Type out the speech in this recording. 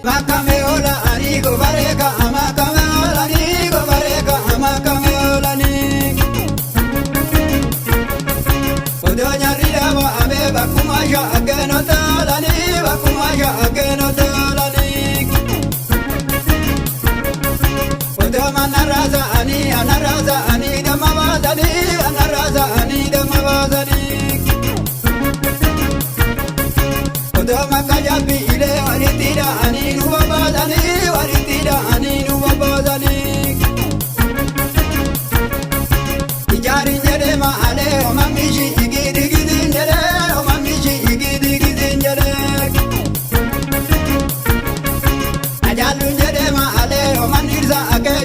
Makame ola ani go bareka amakame ola ni go bareka amakame ola ni. Odo nyarri daba abe bakuma ja ageno tola ni bakuma ja ageno tola ni. Odo manaraza ani anaraza ani dama bazani anaraza ani dama bazani. Odo makaja biile walitti da'anii nu babbaasanii walitti da'anii nu babbaasanii. Ijaariin jedhee maalee omamishi igidigidiin jedhee omamishi igidigidiin jedhee. Ajaalluun jedhee maalee oman dhirsa akkee